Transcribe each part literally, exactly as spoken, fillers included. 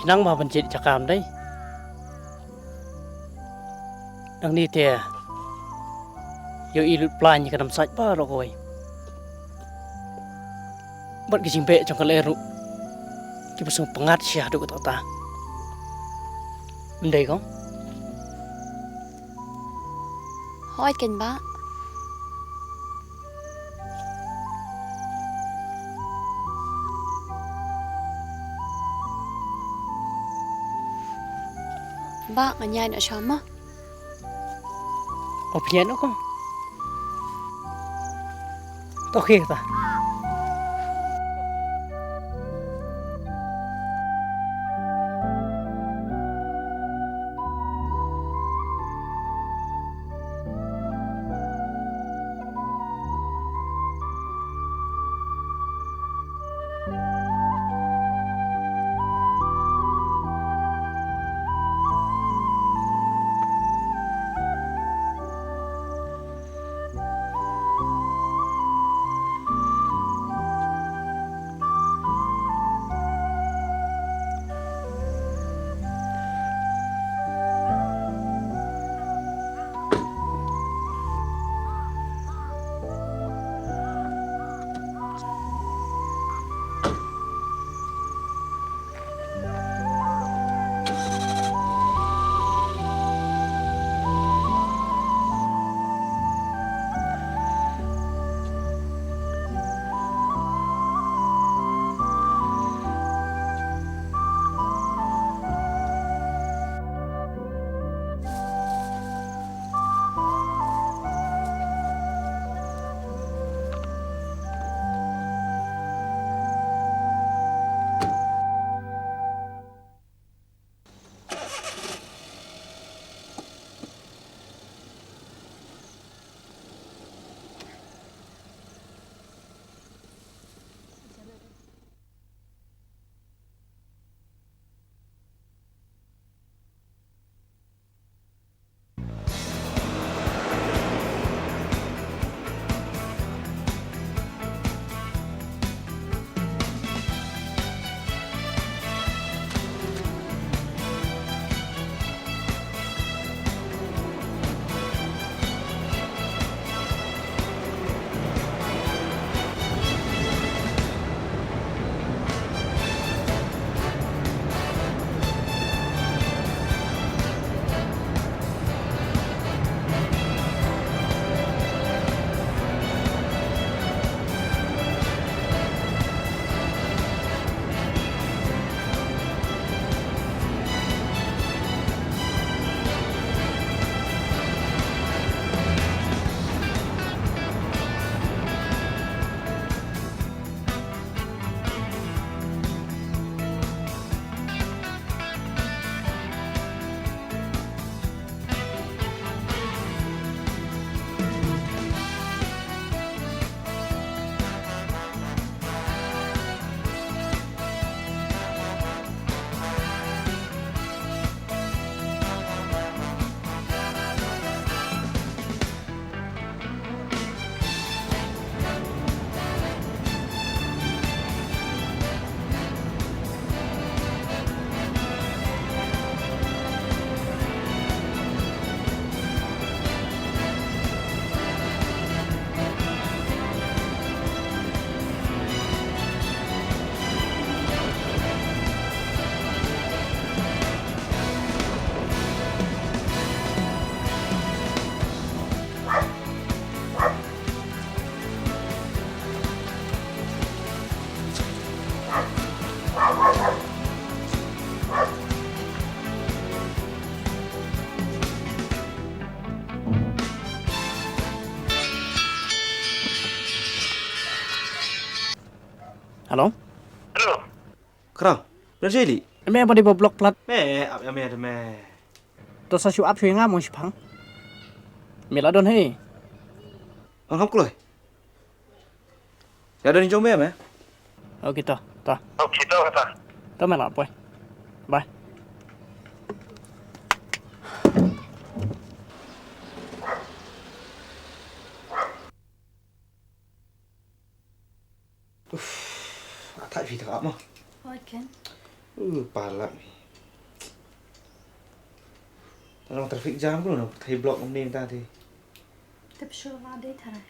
Nang ma ban jied jaka ym dei. Nangne te ïohi lut plan ïa ka namsait baroh kawei. Bad ki jingbeh jong ka lyer ruh kiba sngewpyngngad shisha haduh katta katta. Ym dei kong? Hooid keiñ bah. Bah, ngan ïaid noh sha ma. O, phi ïaid noh kong. To khie ta. Hello? Hello. Khraw, phi dang shong hi? Me ba dei ba block plat. Me, ap ïa me te me. To sa shu ap shu ïa nga mo shipang. Me la don hi. Ong ham kloi. Ïa don jong me me. Okay to, to. Okay to, to. To me la poi. Bye. Uf, atat phi ta mo. Hooid keiñ. Uh, palat. Long traffic jam ko na pyrthei block kumne mynta te. Tip shuwa dei tharai.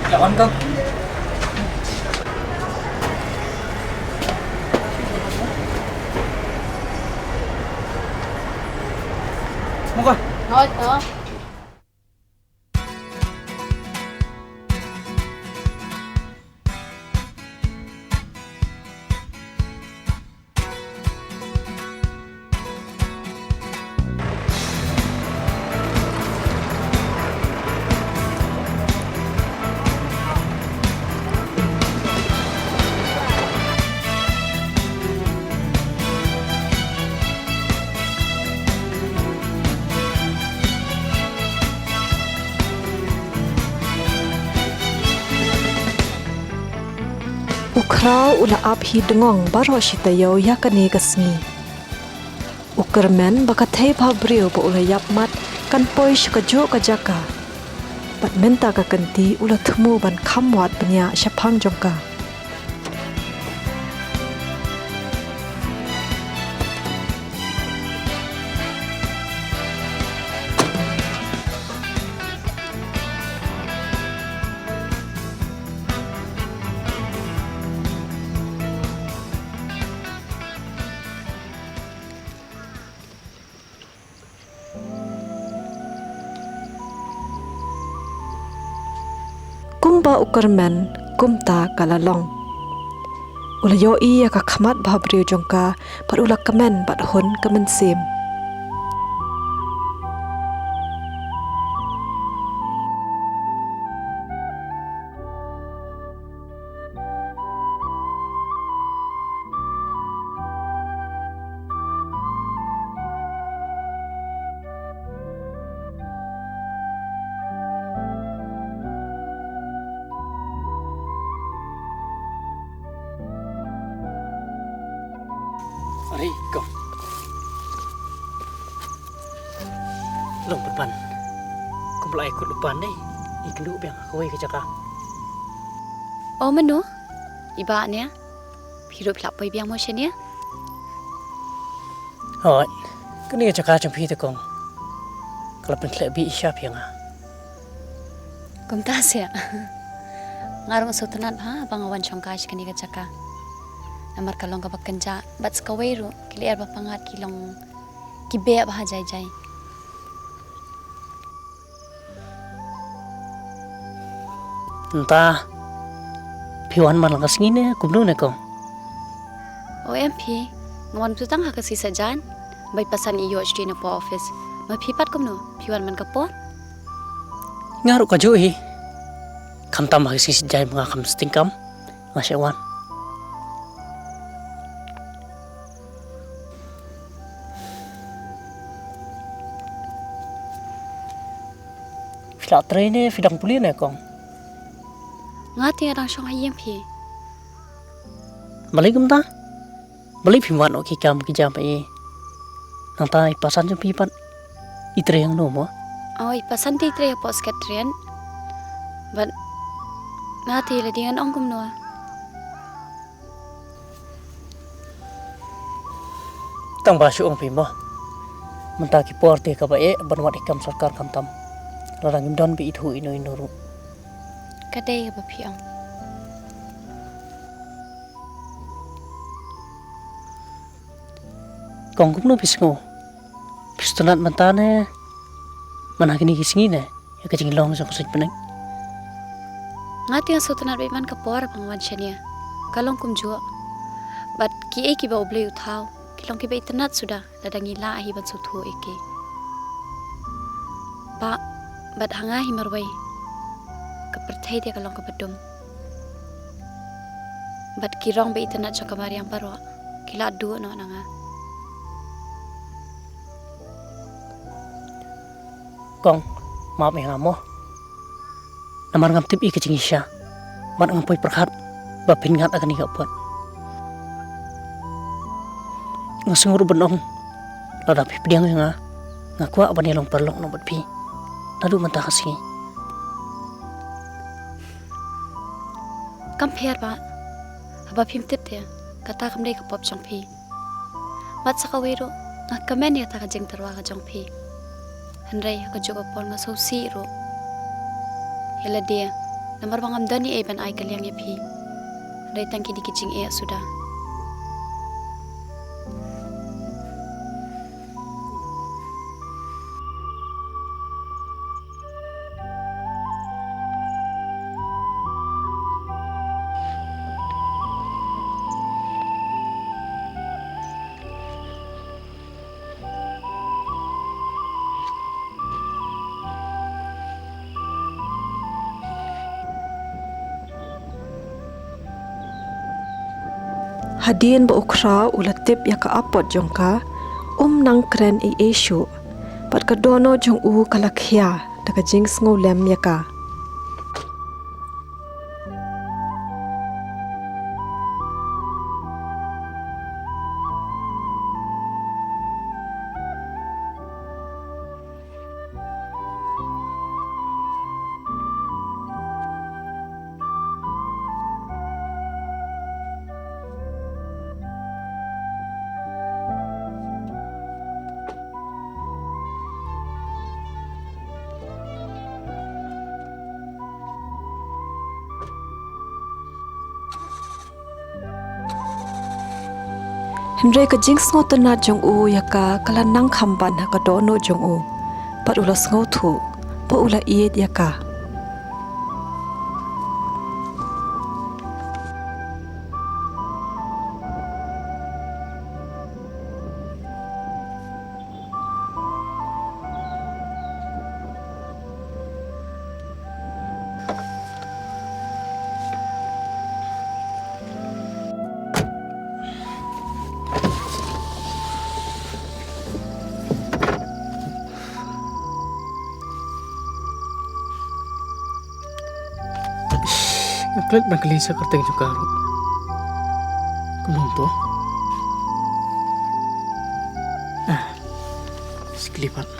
Lawan kau. Mau kau? Ngot, oh. U Khraw u la ap hi dngong baroh shi taïew ïa kane ka sngi. U kyrmen ba ka thei bhabriew ba u la ïap mat kan poi sha kajuh ka jaka. Bad mynta ka kynti u la thmu ban kham wad bniah shaphang jong ka. Kumba u kyrmen, kumta ka la long. U la ïohi ïa ka khmat bhabriew jong ka, bad u la kmen bad hun ka mynsiem. Are kong. Long pynban. Kumba la ai kut lypa ne. I kynduh biang ha kawei ka jaka. O mano? I Bah ne? Phi ruh phi lah poi biang mo shane? Hooid. Kane ka jaka jong phi te kong, ka la pynkhleh bih shisha ïa nga. Kumta seh. Nga ruh nga sngewtynnat bha ba nga wan shongkai sha kane ka jaka. Namar ka long kaba kynjah bad sa kawei ruh ki lyer ba pyngngad ki long ki beh bha jai jai. Nta phi wan man la ka sngi ne kumno ne kong? O em phi, nga wan tu tang ha ka sngi Saitjaiñ. Bai pasan i ïoh shuti na po office. Ma phi pat kumno, phi wan man ka por? Nga ruh kajuh hi. Khamtam ha ka sngi Saitjaiñ ba nga kham sting kam, nga shu wan. Phi la trei ne phi dang pule ne kong? Nga te nga dang shong ha ïing phi. Balei kumta? Balei phim wad noh ki kam ki jam ei? Nangta i pasan jong phi pat i trei hangno mo? O, i pasan te i trei hapoh Secretariat. Bad nga te la dei ngan ong kumno? Tang ba shu ong phi mo. Mynta ki por te kaba eh ban wad ki kam sorkar khamtam. Lada ngim don ba ithuh ino ino ruh. Ka dei kaba phi ong. Kong kumno phi sngew? Phi sngewtynnat mynta ne man ha kine ki sngi ne? Ïa ka jinglong jong ka suiñ bneng. Nga te nga sngewtynnat beit man ka por ba nga wan shane. Ka long kumjuh. Bad kiei kiba U Blei u thaw ki long kiba itynnat suda lada ngi lah hi ban sngewthuh ïa ki. Bah, bad ha nga hi marwei ka pyrthei te ka long kaba dum. Bad ki rong ba itynnat jong ka mariang baroh ki la duh noh na nga. Kong, map ïa nga mo. Namar ngam tip ïa ka jingshisha. Bad ngam poi pyrkhat ba phin ngat ha kane ka por. Nga sngew ruh ban ong lada phi pdiang ïa nga, nga kwah ban ïalong paralok noh bad phi naduh mynta ka sngi. Kam pher Bah, haba phim tip te kata kam dei ka pop jong phi. Bad sa kawei ruh nga kmen ïa kata ka jingtyrwa ka jong phi. Hynrei ha kajuh ka por nga sngewsih ruh ïa lade namar ba ngam don ei ei ban ai kylliang ïa phi. Hynrei tang kine ki jingeh suda. Hadien ba u Khraw u la tip ïa ka apot jong ka, um nang kren ei ei shuh, bad ka dohnud jong u ka la khia da ka jingsngewlem ïa ka. Hynrei ka jingsngewtynnad jong u ïa ka ka la nang kham ban ha ka dohnud jong u. Bad u la sngewthuh ba u la ïeit ïa ka. Nga klet ban kylli sa kyrteng jong ka ruh. Kumno to? Ah, sikli pat.